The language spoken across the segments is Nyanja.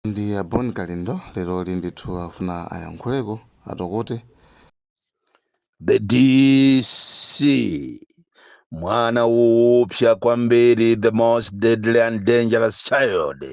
Ndi a Bon Kalindo lero ndithu afuna ayankhuleko atokote. The DC, mwana woopsa kwambiri, the most deadly and dangerous child,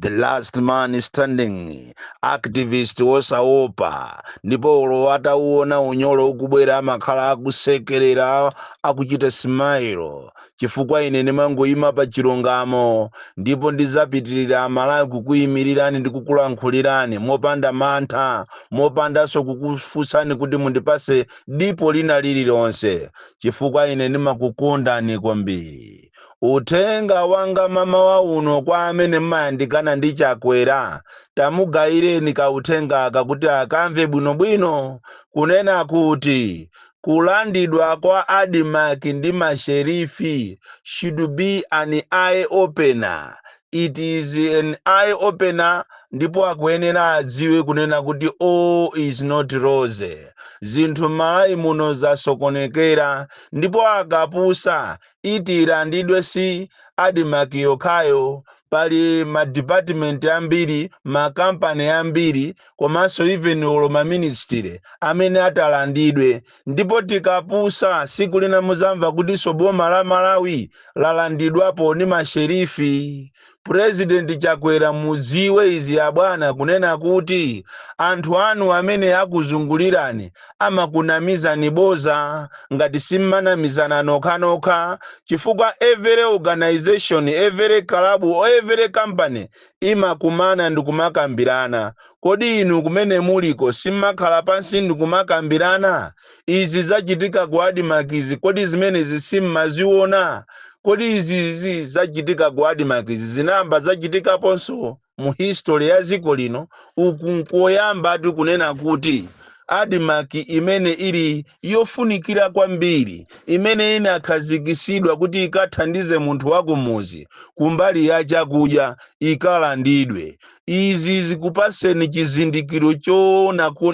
the last man standing, activist wosaopa, ndipo ulo atauona unyolo ukubwera amakhala akusekerera, akuchita smile, chifukwa ine ndimangoyima pa chilungamo, ndipo ndizapitirira Amalawi kukuyimirirani ndi kukulankhulirani mopanda mantha, mopandanso kukufunsani kuti mundipase dipo lina lililonse, chifukwa ine ndimakukondani kwambiri. Uthenga wanga mamawa uno kwa amene mmayandikana ndi Chakwera, tamugayireni kauthengaka kuti akamve bwinobwino, kunena kuti kulandidwa kwa ADMARC ndi masherifi should be an eye opener. It is an eye opener, ndipo akuyenera adziwe kunena kuti all is not rosy. Zinthu m'Malawi muno zasokonekera, ndipo akapusa iti ilandidwe si ADMARC yokhayo. Pali madipatimenti ambiri, makampani ambiri, komanso even olo maministry amene atalandidwe. Ndipo tikapusa, siku lina muzamva kutinso boma la Malawi lalandidwapo ndi masherifi. President Chakwera, mudziwe izi abwana, kunena kuti anthu anu amene akuzungulirani amakunamizani boza, ngati simmanamizana nokhanokha, chifukwa every organization, every club or every company imakumana ndikumakambirana. Kodi inu kumene muliko simmakhala pansi ndikumakambirana? Izi zachitika ku ADMARC izi, kodi zimenezi simmaziona? Kodi izizi zachitika ku ADMARC izi zinayamba zachitikaponso mu history ya dziko lino? Uku nkoyamba tikunena kuti ADMARC imene ili yofunikira kwambiri, imene inakhazikisidwa kuti ikathandize munthu wakumuzi kumbali ya chakudya, ikalandidwe. Izi zikupaseni chizindikiro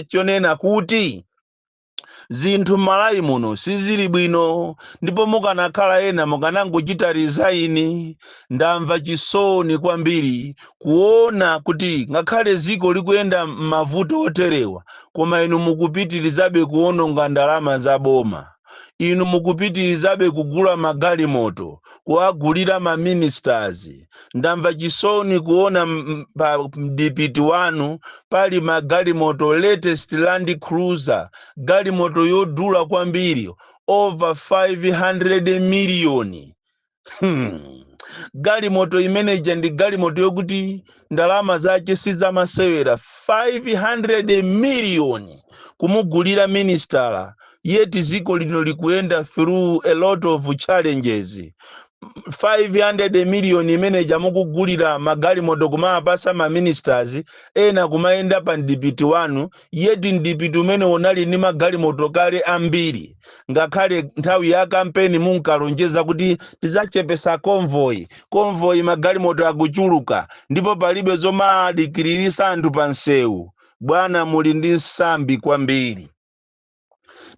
chonena kuti zinthu m'Malawi muno sizili bwino, ndipo mukanakhala ena mukanangochita resign. Ndamva chisoni kwambiri kuona kuti ngakhale ziko likuyenda m'mavuto oterewa, koma inu mukupitirizabe kuwononga ndalama za boma. Inu mukupitirizabe kugula magalimoto, kuwagulira ma ministers. Ndamva chisoni kuona pa mdipiti wanu pali magalimoto, latest Land Cruiser, galimoto yodula kwambiri, over 500 miliyoni. Galimoto imeneja ndi galimoto yokuti ndalama zake sizamasewera. 500 miliyoni kumugulira ministala, yet ziko lino likuyenda through a lot of challenges. 500 miliyoni imeneja mukugulira magalimoto, kumapasa ma ministers ena kumayenda pa mdipiti wanu, yet mdipiti umene unali ndi magalimoto kale ambiri. Ngakhale nthawi ya kampeni munkalonjeza kuti tidzachepesa convoy, convoy, magalimoto akuchuluka, ndipo palibe zomadikirisa anthu pa msewu. Bwana, muli ndi nsambi kwambiri.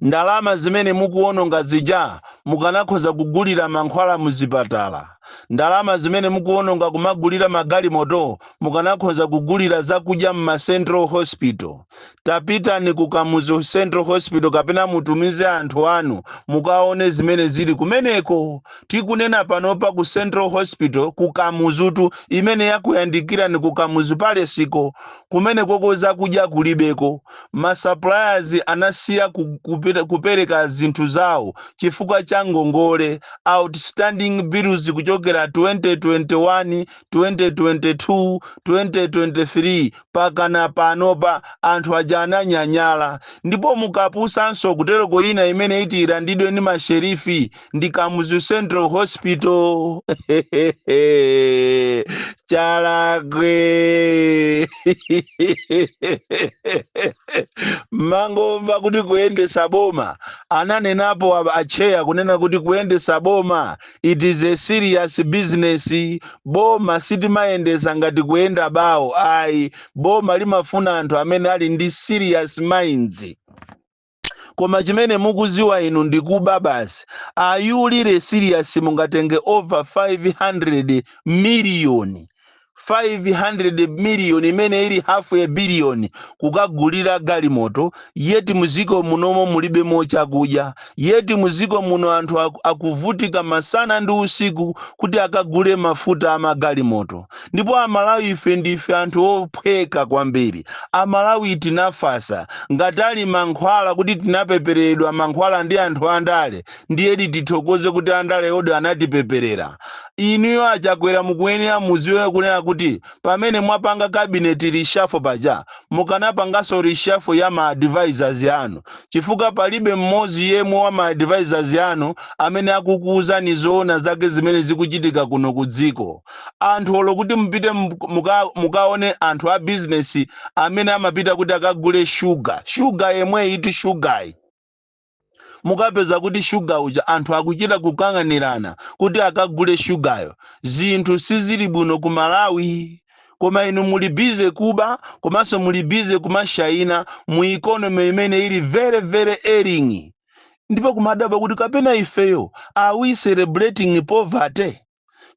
Ndalama zimene mukuwononga zija mukanakhoza kugulira mankhwala muzipatala. Ndalama zimene mukuwononga kumagulira magalimoto mukanakhoza kugulira zakudya mma central hospital. Tapitani ku Kamuzu Central Hospital kapena mutumize anthu anu mukaone zimene zili kumeneko. Tikunena panopa, ku Central Hospital ku Kamuzutu, imene yakuyandikirani ku Kamuzu Palesiko, kumene koko zakudya kulibeko. Ma suppliers anasiya kupereka zinthu zawo chifukwa cha ngongole, outstanding bills kuchokera 2021, 2022, 2023 pakana panopa. Anthu aja ananyanyala. Ndipo mukapusanso kutereko, ina imene iti ilandidwe ndi masherifi ndi Kamuzu Central Hospital. Chalakwe, mangomva kuti kuyendesa boma, ananenapo acheya kunena kuti kuyendesa boma, it is a serious business. Boma sitimayendesa ngati kuyenda bawo, ayi. Boma limafuna anthu amene ali ndi serious minds, koma chimene mukuziwa inu ndikuba basi. Are you really serious? Mungatenge over 500 million, 500 million imene ili half a billion kukagulira galimoto, yet muziko munomo mulibemo chakudya, yet muziko muno anthu akuvutika masana ndi usiku kuti akagule mafuta amagalimoto? Ndipo Amalawi ife ndife anthu ophweka kwambiri. Amalawi tinafasa. Ngati ali mankhwala, kuti tinapepereredwa mankhwala ndi anthu andale, ndiyedi tithokoze kuti andale odi anatipeperera. Inuyo Achakwera, mukuyenera muziwe kunena kuti pamene mwapanga cabinet reshuffle paja, mukanapanganso reshuffle ya ma advisors anu, chifukwa palibe mmodzi yemwe wa ma advisors anu amene akukuwuzani zoona zake zimene zikuchitika kuno ku dziko. Anthu olo kuti mupite mukaone anthu a business amene amapita kuti akagule shuga, shuga yemwe iti shugayi, mukapeza kuti shuga uja anthu akuchita kukang'anirana kuti akagule shugayo. Zinthu sizili bwino ku Malawi, koma inu muli busy kuba, komanso muli busy kumashayina mu economy imene ili very very ailing. Ndipo kumadabwa kuti kapena ifeyo, are we celebrating poverty?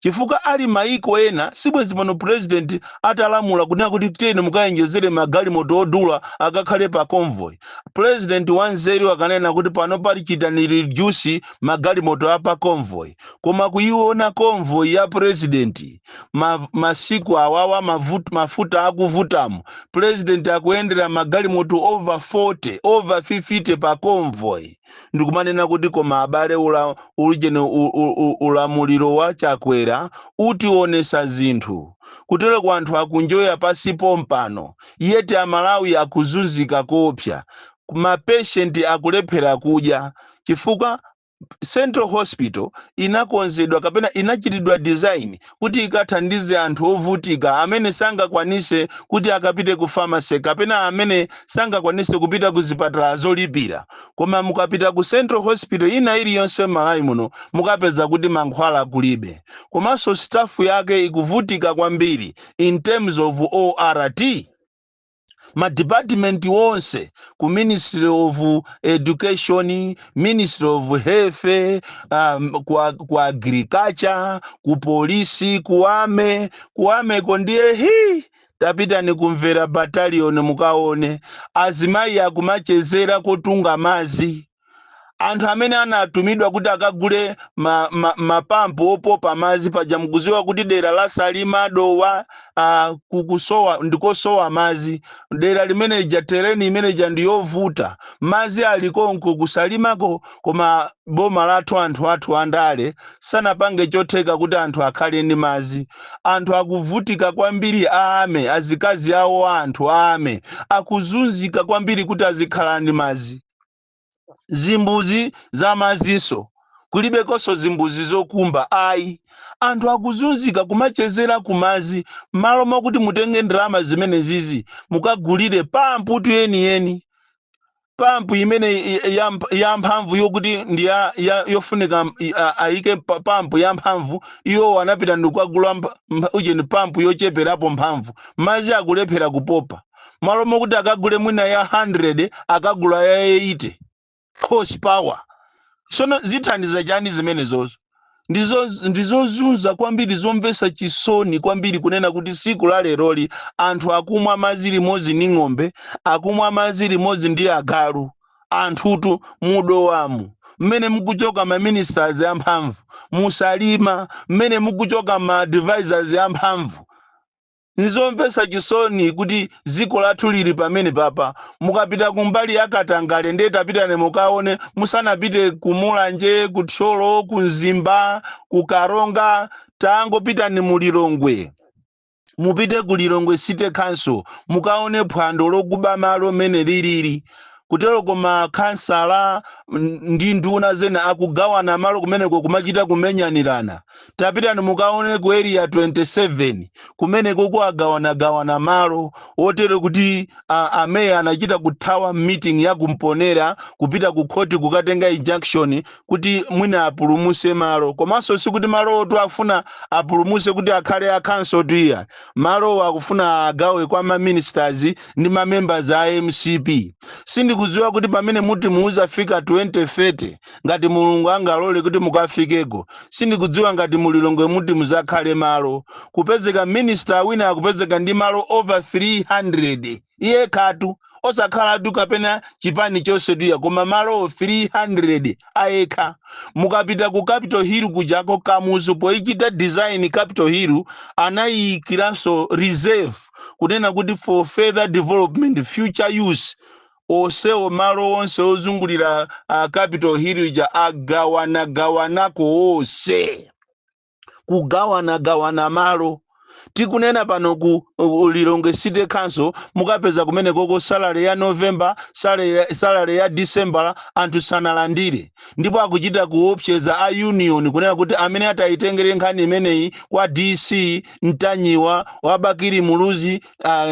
Chifukwa ali maiko ena, sibwezi pano president atalamula kunena kuti tiyeni mukayenjezere magalimoto odula akakhale pa convoy. President wanzeru akanena kuti pano pali chitani reduce magalimoto apa convoy. Koma kuiona convoy ya president masiku awawa mafuta akuvutamo, president akuyendera magalimoto over 40, over 50 pa convoy, ndikumanena kuti koma abale, ula ulijene ulamuliro wa Chakwera utionesa zinthu. Kutero ku anthu akunjoya pasipo mpano, yet Amalawi akuzunzika kopsa. Ma patient akulephera kudya chifukwa Central Hospital inakonzedwa kapena inachitidwa design kuti ikathandize anthu ovutika amene sangakwanise kuti akapite ku pharmacy kapena amene sangakwanise kupita ku zipatala zolipira. Koma mukapita ku Central Hospital ina iliyonse m'Malawi muno, mukapeza kuti mankhwala kulibe, komanso staff yake ikuvutika kwambiri in terms of ORT. Ma department wonse, ku Ministry of Education, Ministry of Health, ku agriculture, ku polisi, ku army. Ku army ko ndiye hi, tapita ni kumvera battalion, mukaone azimayi akumachezera kotunga mazi. Anthu amene anatumidwa kuti akagule mapampu opopa madzi paja, mukuziwa kuti dera la Salima, Dowa, kukusowa, ndikosowa madzi dera limene lija. Terrain imeneja ndiyovuta, madzi alikonko kusalimako, koma boma lathu, anthu athu andale sanapange chotheka kuti anthu akhale ndi madzi. Anthu akuvutika kwambiri. Ame azikazi awo, anthu ame akuzunzika kwambiri kuti azikhala ndi madzi. Zimbuzi za maziso kulibekonso, zimbuzi zokumba ayi. Anthu akuzunzika kumachezera kumazi, malo mwakuti mutenge ndalama zimene zizi mukagulire pampu tu yeniyeni, pampu imene ya mphamvu yokuti ndi yofunika ayike pampu ya mphamvu. Iwo anapita ndikukagula ujeni pampu yocheperapo mphamvu, madzi akulephera kupopa. Malo mokuti akagule mwina ya 100, akagula ya 80 horsepower. Sono zithandiza chani zimenezozo? Ndizozunza kwambiri, zomvetsa chisoni kwambiri kunena kuti siku la leroli anthu akumwa madzi limodzi ndi ng'ombe, akumwa madzi limodzi ndi agalu. Anthutu mudowamu mmene mukuchoka ma ministers amphamvu, musalima mmene mukuchoka ma advisors amphamvu. Nzomvetsa chisoni kuti dziko lathu lili pamene papa. Mukapita kumbali ya katangale, ndiye tapitani mukaone. Musanapite kumulanje, kuthyolo, kumzimba, kukaronga, tangopitani mulilongwe, mupite ku Lilongwe City Council, mukaone phwando lokuba malo mene lilili. Kutero koma kansala ndi nduna zena akugawana malo kumeneko, kumachita kumenyanirana. Tapitani mukaone ku Area 27, kumeneko kuagawanagawana malo otero kuti ameya anachita kuthawa meeting ya kumponera kupita ku khoti kukatenga injunction kuti mwina apulumuse malo. Komanso sikuti malo otu afuna apulumuse kuti akhale a council tu iya, malowo akufuna agawe kwa ma ministers ndi ma members a MCP. Sindikudziwa kuti pamene muti muuzafika 2025 muzaonanso kuti 2030, ngati Mulungu angalole kuti mukafikeko, sindikudziwa ngati mulilongwe muti muzakhale malo. Kupezeka minister wina akupezeka ndi malo over 300 iye khatu, osakhalatu kapena chipani chonse tuya, koma malo 300 ayekha. Mukapita ku Capitol Hill kujako, Kamuzu poichita design Capitol Hill anayikiranso reserve kunena kuti for further development, future use. Onsewo malo onse ozungulira Capitol Hill ija agawanagawanako onse, kugawanagawana malo. Tikunena pano ku Lilongwe City Council mukapeza kumene koko salary ya November, salary ya December anthu sanalandire, ndipo akuchita kuopseza a union kunena kuti amene atayitengere nkhani imeneyi kwa DC, Mtanyiwa wabakiri Muluzi,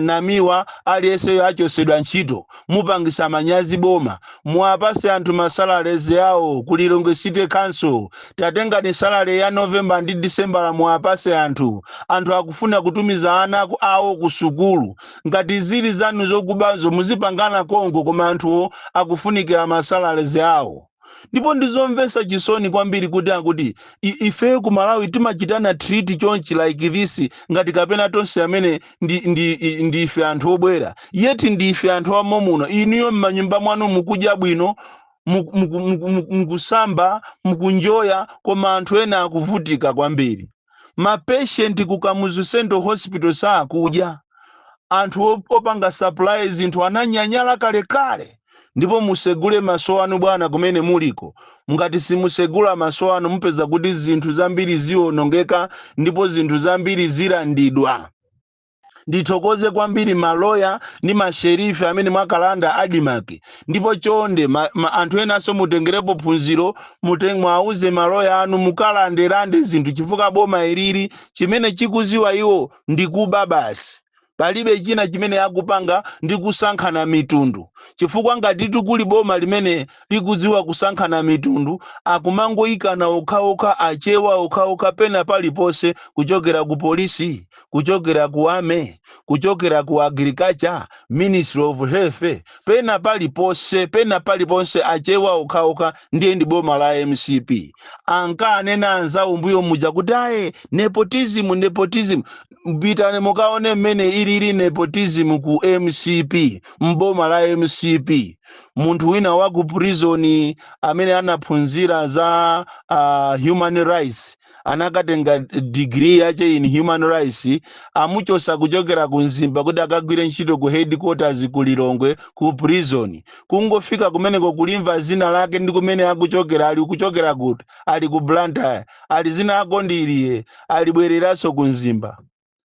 Namiwa, aliyenseyo achosedwa ntchito. Mupangisa manyazi boma. Muwapase anthu ma salaries yawo ku Lilongwe City Council. Tatengani salary ya November ndi December, muwapase anthu. Anthu akufuna kutumiza ana awo ku sukulu. Ngati zili zanu zokubazo, muzipangana konko, koma anthuwo akufunikira ma salaries awo. Ndipo ndizomvetsa chisoni kwambiri kuti akuti ifeyo ku Malawi timachitana treat chonchi, like this, ngati kapena tonse amene ndife anthu obwera, yeti ndife anthu amomuno. Inuyo m'manyumba mwanu mukudya bwino, mukusamba, mukunjoya, koma anthu ena akuvutika kwambiri. Ma patient ku Kamuzu Central Hospital sakudya. Anthu opanga supply zinthu ananyanyala kalekale. Ndipo musegule maso anu, bwana, kumene muliko. Mungati simusegula maso anu, mupeza kuti zinthu zambiri ziwonongeka ndipo zinthu zambiri zilandidwa. Ndithokoze kwambiri maloya ndi ma sheriff amene mwakalanda ADMARC. Ndipo chonde anthu enanso mutengerepo phunziro, mwauze maloya anu mukalandelande zinthu, chifukwa boma ilili chimene chikuziwa iwo ndikuba basi, palibe china chimene akupanga, ndi kusankhana mitundu. Chifukwa ngati tikuli boma limene likudziwa kusankhana mitundu, akumangoyikana okhaokha, Achewa okhaokha pena paliponse, kuchokera ku polisi, kuchokera ku army, kuchokera ku agriculture, Ministry of Health, pena paliponse, pena paliponse Achewa okhaokha. Ndiye ndi boma la MCP. Ankanena anzawo mbuyo muja kuti aye, nepotism, nepotism. Pitani mukaone mmene ilili nepotism ku MCP, mboma la MCP. Munthu wina wa ku prison amene anaphunzira za human rights, anakatenga degree yache in human rights, amuchosa kuchokera ku Mzimba kuti akagwire ntchito ku headquarters ku Lilongwe ku prison. Kungofika kumeneko, kulimva zina lake ndi kumene akuchokera, ali kuchokera kuti? Ali ku Blantyre. Ali zina ako ndiliye, alibwereranso ku Mzimba.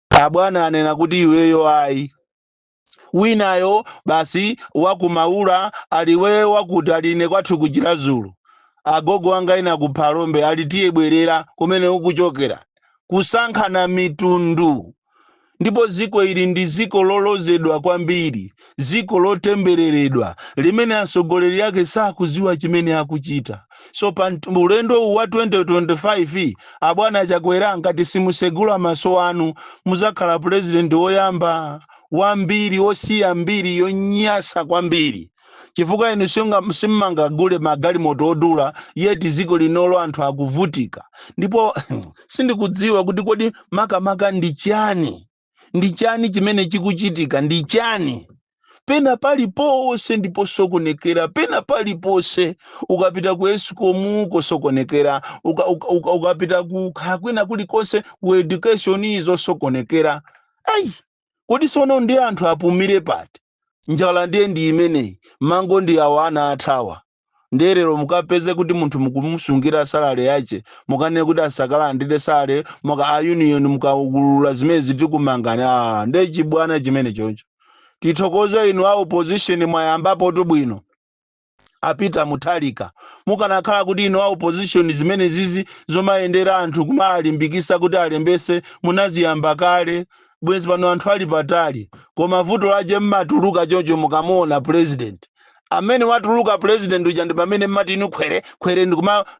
Abwana anena kuti iweyo ayi. Winayo basi wakumaula, aliwe wakuti aline kwathu kuChiradzulu, agogo anga ina ku Phalombe, ali tiye bwerera kumene ukuchokera. Kusankhana mitundu. Ndipo ziko ili ndi ziko lolozedwa kwambiri, ziko lotembereredwa limene atsogoleri ake sakuziwa chimene akuchita. So pa ulendo uwu wa 2025, abwana Chakwera, ngati simusegula maso anu, muzakhala president woyamba wambiri wosiya mbiri yonyasa kwambiri, chifukwa inu simmangagule magalimoto odula, yeti ziko linolo anthu akuvutika. Ndipo sindikudziwa kuti kodi makamaka ndi chani, ndi chani chimene chikuchitika, ndi chani? Pena paliponse ndiposokonekera, pena paliponse. Ukapita ku ESCOM kosokonekera, ukapita ku kwina kulikonse, ku education zosokonekera. Ayi, kodi sono ndi anthu apumire pati? Njala ndiye ndi imeneyi, mango ndi awo ana athawa. Nderero mukapeze kuti munthu mukumusungira salary yache, mukanene kuti asakalandire salary, muka a union mukaulula zimene zitikumangani. Ah, ndiye chibwana chimene choncho. Tithokoze inu a opposition, mwayambapo tu bwino. Apita Muthalika, mukanakhala kuti inu a opposition zimene zizi zomayendera anthu kumalimbikisa kuti alembese munaziyamba kale, bwenzi pano anthu ali patali. Koma vuto lache mmatuluka choncho mukamuona president amene watuluka, president uja, ndi pamene mmati inu khwere khwere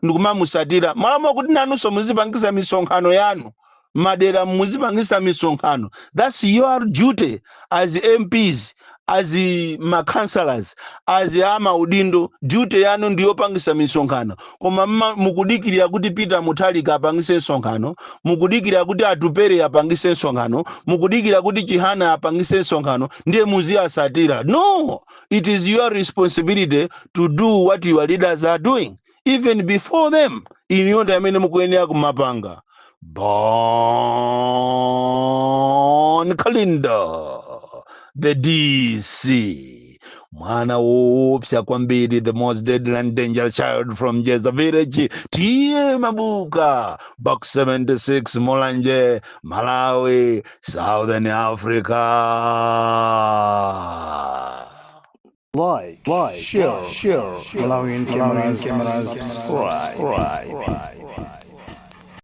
ndikumamusatira. Mwalamo kuti nanunso muzipangisa misonkhano yanu madera, muzipangisa misonkhano. That's your duty as MPs. As ma councillors, as ama udindo, duty yanu ndiyopangisa misonkhano, koma mukudikirira kuti Peter Mutharika apangise msonkhano, mukudikira kuti Atupere apangise msonkhano, mukudikira kuti Chihana apangise msonkhano, ndiye muziyasatira. No, it is your responsibility to do what your leaders are doing. Even before them, iniyo ndi amene mukuyenera kumapanga. Bon Kalindo, the DC, mwana woopsa kwambiri, the most deadly and dangerous child from Jeza Village, T/A Mabuka, Box 76, Mulanje, Malawi, Southern Africa. Like, share, Malawian cameras, subscribe.